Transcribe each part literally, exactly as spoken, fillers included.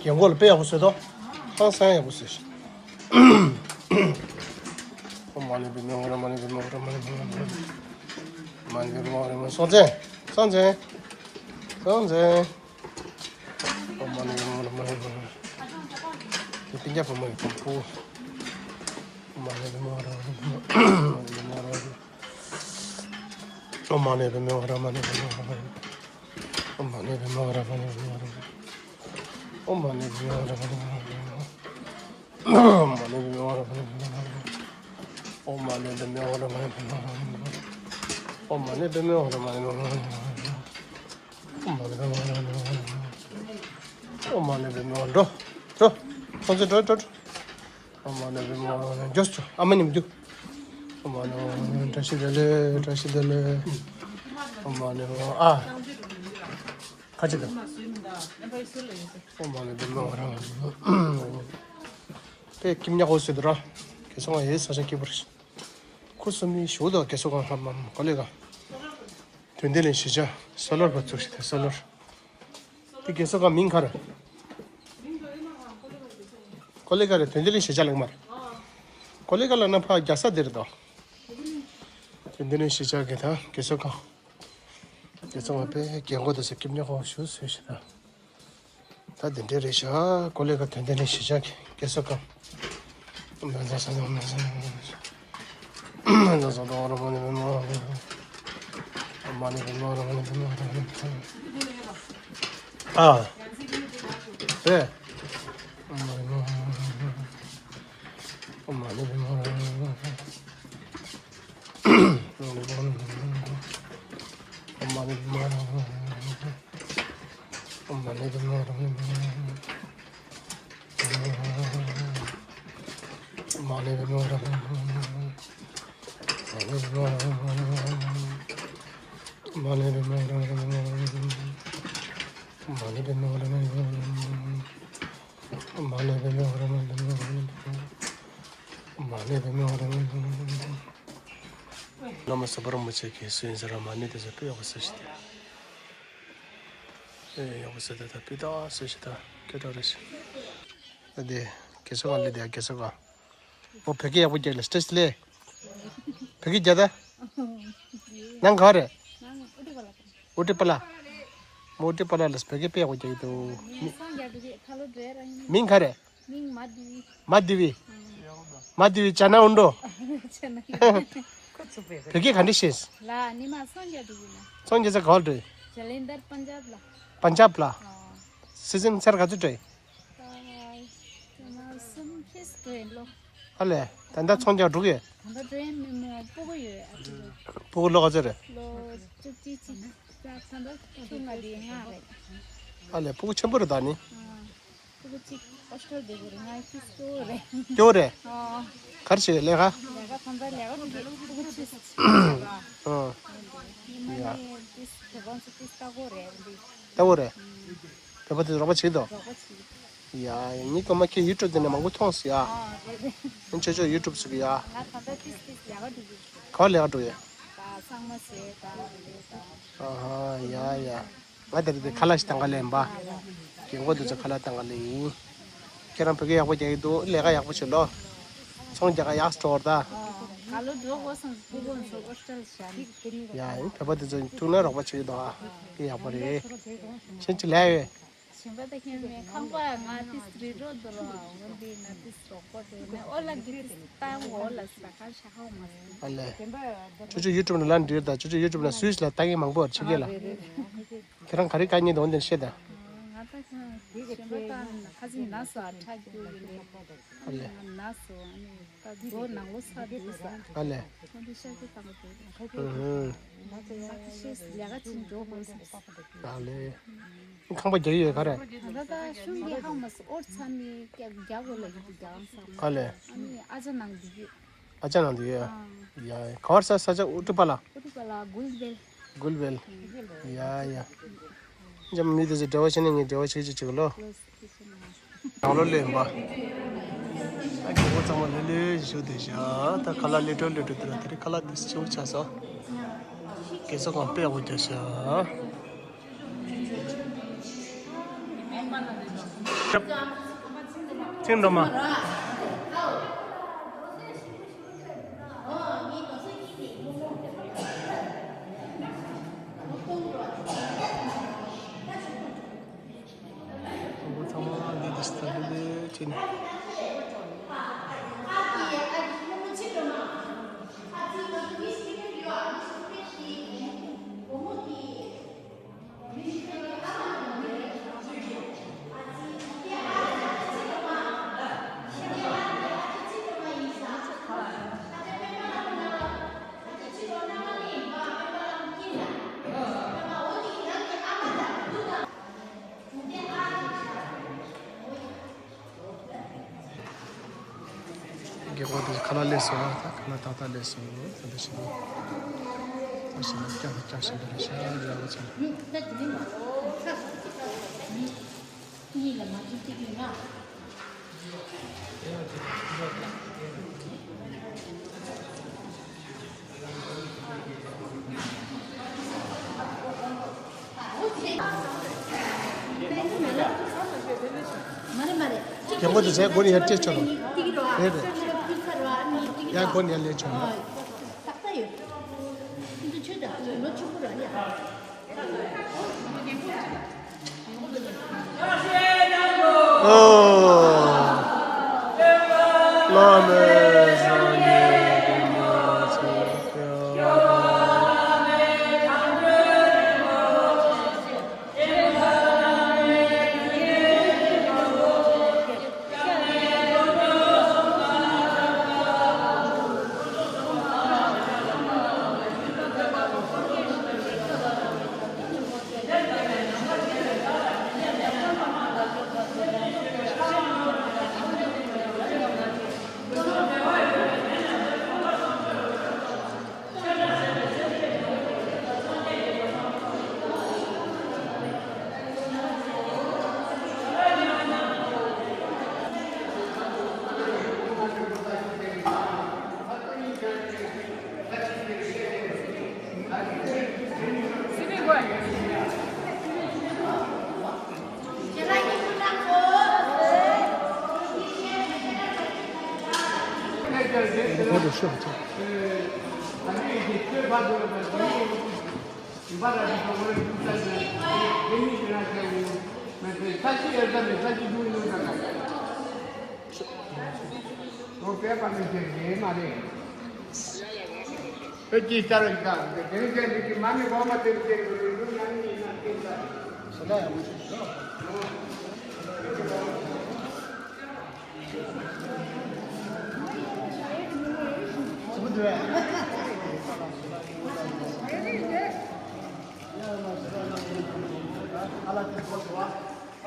རྒན་གོག་ལ་དཔེ་ཡག་པོ་བཟོས་ཏོ། ཧང་སང་ཡག་པོ་བཟོས་ཤག་ཨོཾ་མ་ཎི་པདྨེ་ཧཱུྃ། མ་ཎི་པདྨེ་ཧཱུྃ། མ་ཎི་པདྨེ་ཧཱུྃ། མ་ཎི་པདྨེ་ཧཱུྃ། སྲོག་འཛིན། སྲོག་འཛིན། སྲོག་འཛིན། ཨོཾ་མ་ཎི་པདྨེ་ཧཱུྃ། མ་ཎི་པདྨེ་ཧཱུྃ། དེ་སྤུན་ཀྱག་བུ་མོ་ཡི་དང་པོ། ཨོཾ་མ་ཎི་པདྨེ་ཧཱུྃ། ཨོཾ་མ་ཎི་པདྨེ་ཧཱུྃ། མ་ཎི་པདྨེ་ཧཱུྃ། མ་ཎི་པདྨེ་ཧཱུྃ། ཨོཾ་མ་ཎི་པདྨེ་ཧཱུྃ། མ་ཎི་པདྨེ་ཧཱུྃ། ཨོཾ་མ་ཎི་པདྨེ་ཧཱུྃ། མ་ཎི་པདྨེ་ཧཱུྃ། ཨོཾ་མ་ཎི་པདྨེ་ཧཱུྃ། མ་ཎི་པདྨེ་ཧཱུྃ། ཨོཾ་མ་ཎི་པདྨེ་ཧཱུྃ། མ་ཎི་པདྨེ་ཧཱུྃ། ཨོཾ་མ་ཎི་པདྨེ་ཧཱུྃ། ཨོཾ་མ་ཎི་པདྨེ་ཧཱུྃ། འགྲོ། འགྲོ། ཁྱོད་ཚོ་འགྲོ་འགྲོ་འགྲོ། ཨོཾ་མ་ཎི་པདྨེ་ཧཱུྃ། འགྱོ་ཤོག་ཨ་མ་ཉིམ་འགྱོ། ཨོཾ་མ་ཎི་པདྨེ་ཧཱུྃ། བཀྲ་ཤིས་བདེ་ལེགས། བཀྲ་ཤིས་བདེ་ལེགས། ཨོཾ་མ་ཎི་པདྨེ་ཧཱུྃ། ཨ། ཁ་ཅིག་དང་། ཨོཾ་མ་ཎི་པདྨེ་ཧཱུྃ། དཔེ་སྐྱིད་ཉག་གོ་ཟེར་དུ་ར། དགེ་ཚོགས་ཁང་ཡེ་ས་ཆ་སྐྱིད་པོ་རེད། ཁུ་སུམ་མི་ཞུ་དང་དགེ་ཚོགས་ཁང་ཧ་མ་གོ་ལེ་ག་དོན་ལྡན་གླིང་གཞིས་ཆགས་སོ་ལར་བ་ཚུགས་ཤིག་དང་སོ་ལར། དེ་དགེ་ཚོགས་ཁང་མིང་ག་རེ། ཀོ་ལི་ག་རེ། དོན་ལྡན་གླིང་གཞིས་ཆགས་ལགས་མར། ཀོ་ལི་ག་ལ་ན་ཕ་རྒྱ་ས་དེར་དོ། དོན་ལྡན་གླིང་གཞིས་ཆགས་ཀྱི་དང་དགེ་ཚོགས་ཁང་། དགེ་ཚོགས་ཁང་པའི་རྒན་གོག་དང་ཟེར་སྐྱིད་ཉག་གོ་ཞུ་ཟེར་ཞིག་དང་། ད་དེ་འདྲས་རེད་ཤག་ཀོ་ལི་ག་དོན་ལྡན་གླིང་གཞིས་ཆགས་ཀྱི་དགེ་ཚོགས་ཁང་། ཨ། རེད། བླ་མ་ཟབ་པ་རིན་པོ་ཆེ་གིས་སུ་ཡིན་ཟེར་ར་མ་ཎི་དེ་ཚོ་དཔེ་ཡག་པོ་ཟེར་ཞིག་དེ། ཨེ་ཡག་པོ་ཟེར་དེ་ད་སྤུས་དག་ཟེར་ཞིག་ད་སྐད་གྲགས་རེད་ཞིག་ད་དེ་དགེ་ཚོགས་ཁང་ལས་དེ་དགེ་ཚོགས་ཁང་། ཨོ་བོད་སྐད་ཡག་པོ་རྒྱག་ལ་སྟེ་ལས། བོད་སྐད་རྒྱག་ད། ནང་ག་རེ། ཨུ་ཏི་པ་ལ། མོ་ཨུ་ཏི་པ་ལ་ལ་བོད་སྐད་དཔེ་ཡག་པོ་རྒྱག་གི་འདུག་མིང་སང་རྒྱག་འདུག་ཁ་ལོ་འདྲེ་ར་ཡིན། མིང་ག་རེ། མིང་མ་དི་བི། མ་དི་བི། མ་དི་བི་ཅ་ན་འུན་འགྲོ། ཅ་ན་འུན་འགྲོ། བོད་སྐད་ག་འདྲ་ཤེས། ལ་ནི་མ་སང་རྒྱག་འདུག་ན། སང་རྒྱག་ས་ག་བར་འགྲོ། ཇ་ལིན་དར་པན་ཇབ་ལ། པན་ཇབ་ལ། ཨོ། སི་ཛིན་ཚར་ག་ཚོད་འགྲོ། ཨ་ལས། ད་ལྟ་ཚོང་རྒྱག་འགྲོ་གི། ད་ལྟ་འགྲོ་ཡས་མེད་མོ། སྤུ་གུ་ཡོད་ཨ་ཅེ། སྤུ་གུ་ལོ་ག་ཚོད་རེད། ལོ་བཅུ་གཅིག་ཅིག་ད་ལྟ་ཆུང་ང་དེ་ལྔ་རེད། ཨ་ལས། སྤུ་གུ་ཆེན་པོ་རེད་ད་ནི། ཨ། སྤུ་གུ་གཅིག་ཧོ་སི་ཊེལ་བསྡད་ཀྱི་རེད། ང་ཁྱི་སྐྱོ་བོ་རེད། སྐྱོ་བོ་རེད། ཨ། ག་རེ་བྱེད་ལས་ཀ། ལས་ཀ་ད་ལྟ་ལས་ཀ་འགྲོ་གི། སྤུ་གུ་ཆུ་ཨ། ཉི་མ་ཡ། ནས་ཏིས་དེ་གོང་ཚོ་ཏིས་ལྟ་གོ་རེད་འདི། ལྟ་གོ་རེད། ཨ། བོད་པ་དེ་རོགས་པ་བྱེད་དོ། རོགས་པ་བྱེད། ཡ། ངའི་རྐང་མ་ཁྱེད་ཡུ་ཊུབ་དེ་ནས་མང་པོ་མཐོང་སི་ཡ། ཨ་རེད་རེད། ཁྱོད་ཚོ་ཡུ་ཊུབ་ཟེར་གི་ཡ། ང་ད་ལྟ་ཏིས་ཏིས་ལས་ཀ་འགྲོ་གི། ག་པར་ལས་ཀ་འགྲོ་ཡ། ད་གཙང་མ་བཟོས་ད་རེད་ད། ཨ་ཧ་ཡ་ཡ། ང་དེ་རིང་དེ་ཁ་ལག་ཞིག་བཏང་ག་ལེན་པ། རྒན་གོག་འདི་ཚོ་ཁ་ལག་བཏང་ག་ལེན་ཡིན། ཁྱེད་རང་བོད་སྐད་ཡག་པོ་རྒྱག་གི་འདུག་ལས་ཀ་ཡག་པོ་བྱེད་ལོ། ཚོང་རྒྱག་ག་ཡག་སྤྲོ་བར་ད། ག་ལོ་འགྲོ་དགོས་སམ་སྤུ་གུ་ཚོ་ཧོ་སི་ཊེལ་བཞག་ནས་ཡ་ཡིན། བོད་པ་དེ་ཚོ་ཐུག་ན་རོགས་པ་བྱེད་ཀྱི་འདུག་ཨ་དེ་ཡག་པོ་རེད། ཁྱེད་ཀྱི་ལས་ཡོད། ཞིང་པ་ད་ཁྱེད་མེད་ཁང་པ་ང་ཏིས་རི་རོ་དུ་རོ་འོན་ཏེ་ང་ཏིས་རོགས་པ་དེ་ནས་ཨོ་ལ་གི་ཏིས་ཏང་འོ་ལ་ས་ཁ་ཤ་ཧ་མ་སི། ཨ་ལས། ཁྱོད་ཚོ་ཡུ་ཊུབ་ནང་ལ་འདྲིར་ད་ཁྱོད་ཚོ་ཡུ་ཊུབ་ནང་སུས་ལ་ལྟ་མཁན་མང་པོ་ཡོད་ཆེ་གེ་ལ། ཁྱེད་རང་ག་རེ་དཀའ་ངལ་འདུག་འདི་བཤད་དང་། ང་ད་ཁྱོད་ཞིང་པ་ད་ཁ་སང་ན་སོ་ཨ་ཁྲག་སྐྱུག་ཡིན་ལེ། ཨ་ལས། ང་ན་སོ་ཨ་ནི་ད་རྡོ་ནང་ལོ་ས་འདུག་ས། ཨ་ལས། ཁོང་ཚོ་ཤ་ཚ་བཏང་གི་འདུག་ཨུ་ཧུ། ང་ཚོ་ཡག་ཤེས་ལས་ཀ་ཅིག་འགྲོ་དགོས་ས། ཨ་ལས། ཁང་པ་རྒྱག་ཡོད་ག་རེ། ད་ལྟ་ཤུང་གི་ཧ་མ་སི་ཨོར་ཚ་ནི་རྒྱག་དགོས་ལ་ཡིན་རྒྱག་ས། ཨ་ལས། ཨ་ནི་ཨ་ཅག་ནང་འདི་གི། ཨ་ཅག་ནང་འདི་ཡོད། ཡ། ག་བར་ས་ས་ཆ་ཨུ་ཏུ་པ་ལ། ཨུ་ཏུ་པ་ལ་གུལ་བེལ། གུལ་བེལ། ཡ་ཡ། འཇམ་མི་དེ་ཚོ་འབྲེལ་བ་བྱས་ནས་ངས་འབྲེལ་བ་བྱེད་ཀྱི་བྱེད་གི་ལོ། ནང་ལོ་ལེན་པ། ཨ་རྒན་པོ་ཚང་མ་ལེ་ལེ་ཞུ་བསྡད་ཤག་ད་ཁ་ལག་ལེ་དྲོ་ལེ་དྲོ་དེ་ལ་དེ་རིང་ཁ་ལག་དེ་ཆེ་བོ་ཆགས་སོང་། རྒན་ཚོ་གང་དཔེ་ཡག་པོ་རྒྱག་ཤག་ཅིང་འགྲོ་མ། ཚང་མ་འདི་འདི་ཞིག་ལེ་ལེ་བྱས་ནས། རྒན་གོག་དེ་ཁ་ལག་ལས་སོང་། ད་ཁ་ལག་ཏག་ཏག་ལས་སོང་། ད་འདི་ཞིག་ད་ཞིག་ན་སྐྱ་ད་སྐྱ་ཞིག་འདི་རེད་ཤག་འདི་ཡག་པོ་ཆགས། གཉིས་ལ་མ་བཅུ་གཅིག་ཡོད་ན། རྒན་པོ་དེ་ཟས་གོ་ནི་ཡར་སྤྲད་ཆོག་རོགས། རེད་རེད། ཡར་གོ་ནི་ཡར་ལེན་ཆོག་རོགས།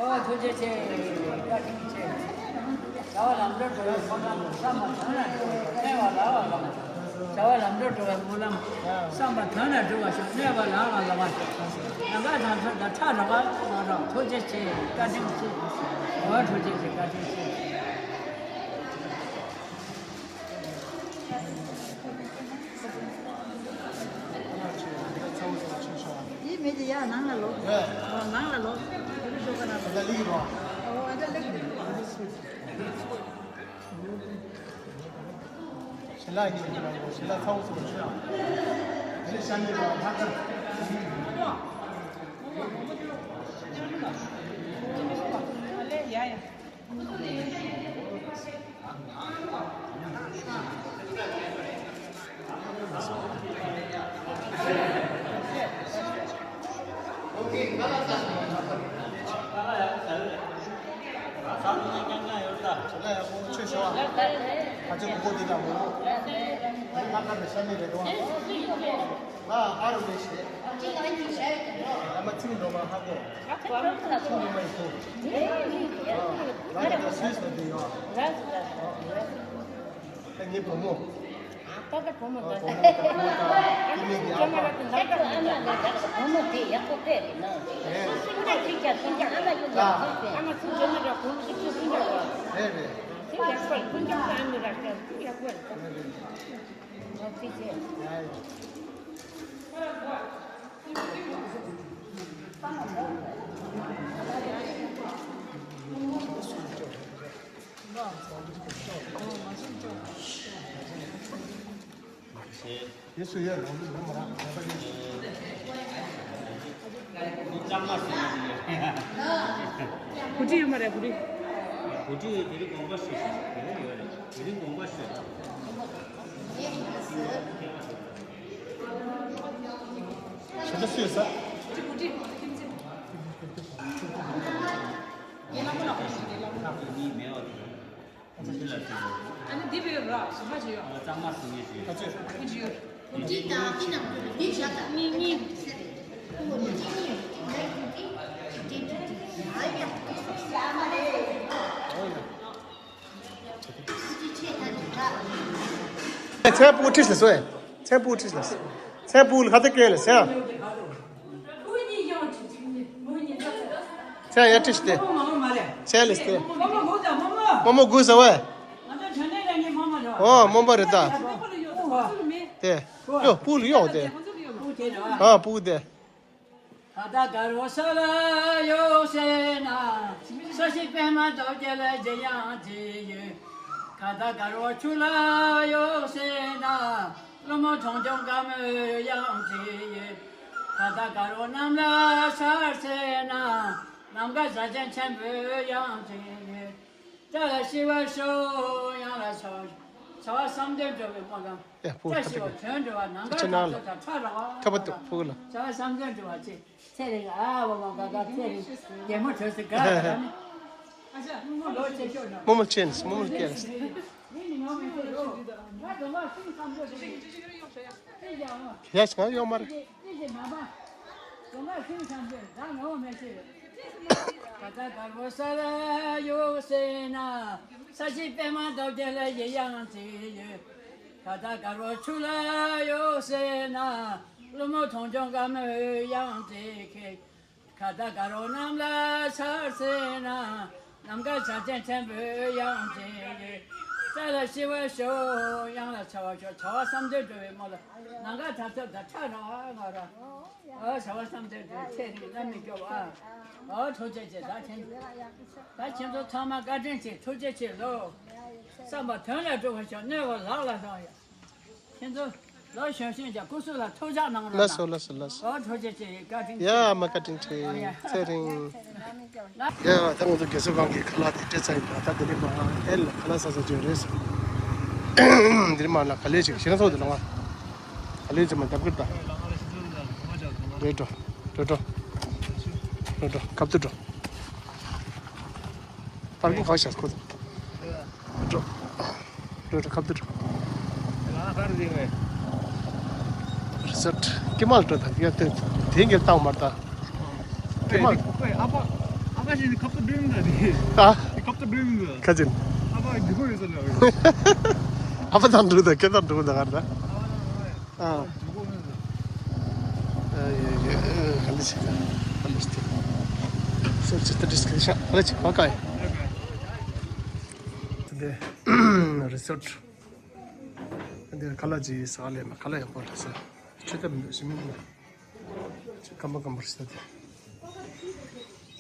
ཨོ་ཐུགས་རྗེ་ཆེ། བཀའ་དྲིན་ཆེ། བྱ་བ་ལམ་འགྲོ་འགྲོ་བའི་ཁོང་རྣམས་ལ་བསམ་པ་བྱུང་ན་འགྲོ་བའི་ཕན་བ་རག་པ་གང་། བྱ་བ་ལམ་འགྲོ་འགྲོ་བའི་སྨོན་ལམ། བསམ་པ་དོན་ལ་འགྲོ་བར་ཤོག་གནས་པ་ལམ་ལ་ལོག་པར་ཤོག་ནམ་མཁའ་དང་མཐུན་དང་ཕྲ་རགས་པ་ཐུགས་རྗེ་ཆེ། བཀའ་དྲིན་ཆེ། འོ་ཐུགས་རྗེ་ཆེ། བཀའ་དྲིན་ཆེ། ཡིད་མེད་ཀྱི་ཡར་ནང་ལ་ལོག་ཨོ་ནང་ལ་ལོག་དེ་ནི་ཤོག་ག་ན་ལོག་ཨོ་ཨ་ད་ལེགས་ཞལ་ལག་གཉིས་ཀྱི་ནང་ལོག་ཞལ་ལག་ཚ་བོ་ཚོ་ཆོད། དེ་ནི་ཤ་མེད་པ་ལྷག་དཀར། ཡ་ཡ། ང་ཨ་རུ་ལས་བྱེད། ཨ་མ་ཚིག་འགྲོ་མ་ཧ་གོ། ཚིག་འགྲོ་མ་ཡིན་གོ། ང་ལ་ད་སུས་སུ་དེ་ཡོད། ད་ངའི་བུ་མོ། ད་ད་བུ་མོ་ད་བུ་མོ་ད་བུ་མོ་ད་ཀི་མེད་ཀྱི་ཨ་ཕ། བུ་མོ་དེ་ཡག་པོ་དཔེ་རེད་ན། རེད། ཁྱི་ཀྱང་ཁྱི་ཀྱང་ཨ་མ་ཡོད་ཡག་པོ་དཔེ། ཨ་མ་ཚུར་འགྲོ་ན་ར་བུ་མོ་ཁྱི་ཁྱི་ཁྱི་ཀྱང་རེད། རེད། དེ་ཡག་པོ་རེད། ཁྱི་ཀྱང་ཨ་མ་ར་ཀྱང་ཡག་པོ་རེད། རེད་རེད། གོ་སྒྲིག་ཡོད་མ་རེད། གོ་སྒྲིག་གོ་སྒྲིག་དེ་རིང་དགོངས་པ་ཞུ་ཞིག་དེ་རིང་ཡོད་རེད། དེ་རིང་དགོངས་པ་ཞུ། ཞེ་ད་སུས་ས། ཨ་ནི་འདི་བས་ར་ཞིམ་པ་ཞིག་ཡོད། གཅིག་དང་ཨ་ནི་ནམ་རྒྱུན་ལ་འདི་བཞག་དང་གཉིས་གཉིས། མཚན་སྤུ་ཁྲིད་ལ་སོ། མཚན་སྤུ་ཁྲིད་ལ། མཚན་སྤུ་ལ་ཁ་ཏ་སྐད་ལ་སེ། མཚན་ཡ་ཁྲིད་སྟེ། མཚན་ལ་སྟེ། རྨོ་མོ་དགོས་ཟེར་བས། ཨོ་རྨོ་མོ་རེད་ད། དེ། ཡོ་སྤུ་ལ་གཡོག་དེ། ཨ་སྤུ་དེ། ད་ལྟ་དཀར་པོ་ས་ལ་གཡུགས་ཟེར་ན། ས་གཞི་པདྨ་རྡོ་རྗེ་ལ་རྗེ་ཡང་རྗེ་ཡོད། ད་ལྟ་དཀར་པོ་ཆུ་ལ་གཡུགས་ཟེར་ན། ཀླུ་མོ་གྲོང་ཆུང་དཀར་མོ་ཡང་རྗེ་ཡོད། ད་ལྟ་དཀར་པོ་གནམ་ལ་ཤར་ཟེར་ན། ནམ་མཁའ་བྱ་ཆེན་ཆེན་པོ་ཡང་རྗེ་ཡོད། བཀྲ་ཤིས་པ་ཤོག་ཡང་ལ་ཤོག་བྱ་བ་བསམ་དོན་འགྲུབ་པའི་སྨོན་ལམ། ཡ་ཕུག་བཀྲ་ཤིས་པ་དོན་འགྲུབ་པ། ནམ་མཁའ་དང་ཕྱོགས་དང་ཕྲ་རགས་པ། ཁ་པ་ཏོ་ཕུག་ལ། བྱ་བ་བསམ་དོན་འགྲུབ་པ་ཅེས་ཚེ་རིང་ཨ་བ་མ་ག་ག་ཚེ་རིང་རྒན་མོ་གྲོས་སུ་དགའ་ར་ནི། ཨ་ཅག་རྨོ་མོ་ལོ་ཆེ་ཤོས་ན། རྨོ་མོ་ཆེན་རྨོ་མོ་སྐྱེས། ཡིན་ནི་ངོ་མི་ཤེས་རོ། ང་དོ་མ་སེམས་བསམ་ཚོད་ཅིག་ཡ་ང་ཡོང་མར། ད་ལྟ་དཀར་པོ་ས་ལ་གཡུགས་ཟེར་ན། ས་གཞི་པདྨ་རྡོ་རྗེ་ལ་ཡི་ཡང་རྩེ་ཡོད། ད་ལྟ་དཀར་པོ་ཆུ་ལ་གཡུགས་ཟེར་ན། ཀླུ་མོ་གྲོང་ཆུང་དཀར་མོ་ཡང་རྩེ་ཁེ། ད་ལྟ་དཀར་པོ་གནམ་ལ་ཤར་ཟེར་ན། ནམ་མཁའ་བྱ་ཆེན་ཆེན་པོ་ཡང་རྩེ་ཡོད། བཀྲ་ཤིས་པ་ཤོག་ཡང་ལ་ཆ་བ་ཤོག་བྱ་བ་བསམ་དོན་འགྲུབ་པའི་སྨོན་ལམ། ནམ་མཁའ་དང་ཕྱོགས་དང་ཕྲ་རགས་པ་ང་ར། ཨ་བྱ་བ་བསམ་དོན་དུ་ཚེ་རིང་བླ་མའི་སྐྱོབ་པ། ཨ་ཐུགས་རྗེ་ཆེ། ད་ཁྱེད་ད་ཁྱེད་ཚོ་ཚང་མ་བཀའ་དྲིན་ཆེ། ཐུགས་རྗེ་ཆེ་ལོ། བསམ་པ་དོན་ལ་འགྲུབ་པར་ཤོག་གནས་པ་ལག་ལ་བཟང་ཡོད། ཁྱེད་ཚོ་ལོ་གཞོན་གཞོན་ཀྱང་སྐུ་གཟུགས་ལ་ཐུགས་ཅག་གནང་རོགས་གནང་། ལགས་སོ་ལགས་སོ་ལགས་སོ། ཨ་ཐུགས་རྗེ་ཆེ། བཀའ་དྲིན་ཆེ། ཡ་མ་བཀའ་དྲིན་ཆེ། ཨ་ཡ་ཚེ་རིང་། ཡ་ད་ང་ཚོ་རྒས་གསོ་ཁང་གི་ཁ་ལག་དེ་སྤྲད་ཚར་ཡིན་པ། ད་དེ་ནས་མ་ཨེ་ལ་ཁ་ལག་ཟ་ས་བྱོན་རེད་ཟེར། འདིར་མ་ལ་ག་ལེ་ཞིག་ཞེ་ན་ཚོགས་དེ་ལ་ང་། ག་ལེ་ཅི་མ་འདབ་ཀིར་ད། འགྲོ་འགྲོ་འགྲོ་འགྲོ་འགྲོ་འགྲོ་ཁབ་ཏུ་འགྲོ། པར་ཀིང་གང་བཞག་ཁོ་ཚོ། འགྲོ། འགྲོ་འགྲོ་ཁབ་ཏུ་འགྲོ། རི་སོར་ཀི་མལ་འགྲོ་ད་ཡ་དེ་དེ་ངས་བཏང་མར་ད། ཀི་མལ། ཨ་ཕ་ཨ་ཕ་ཞིག་ཁབ་ཏུ་འགྲོ་ཡིན་ད་དེ། ཨ། ཁབ་ཏུ་འགྲོ་ཡིན་ད། ཁ་ཅིན། ཨ་ཕ་འགྲོ་ཡིན་ས་ལ། ཨ་ཕ་དང་འགྲོ་ད་ཁྱེད་དང་འགྲོ་ད་གར་ད། ཨ། ཨ་ཡེ་ཡེ། ཨ་ལེ་ཅི། ཨ་ལེ་ཅི། སོ་ཅི་ཏ་ཌིས་ཀི་རིབ་ཤན། ཨ་ལེ་ཅི་བ་ཀའི། དེ་རི་སོརཊ། འདིར་ཁ་ལག་ཅིག་ཟ་ལེ་མ། ཁ་ལག་ཡག་པོ་རེད་ཟ། ཆོད་ཐབས་མི་འདུག་ཞིམ་མིན་འདུག་ཁམ་པ་ཁམ་པར་ཟ་དེ།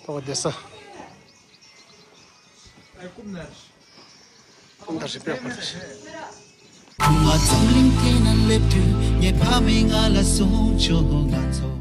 ཐོག་བསྡད་ས། ཀུམ་ད་རི་པེ་པར་ཏི། ཁུ་མ་འཛམ་གླིང་སྟེང་ན་སླེབས་དུས། ངའི་ཕ་མས་ང་ལ་གསུངས་བྱུང་། ང་ཚོ་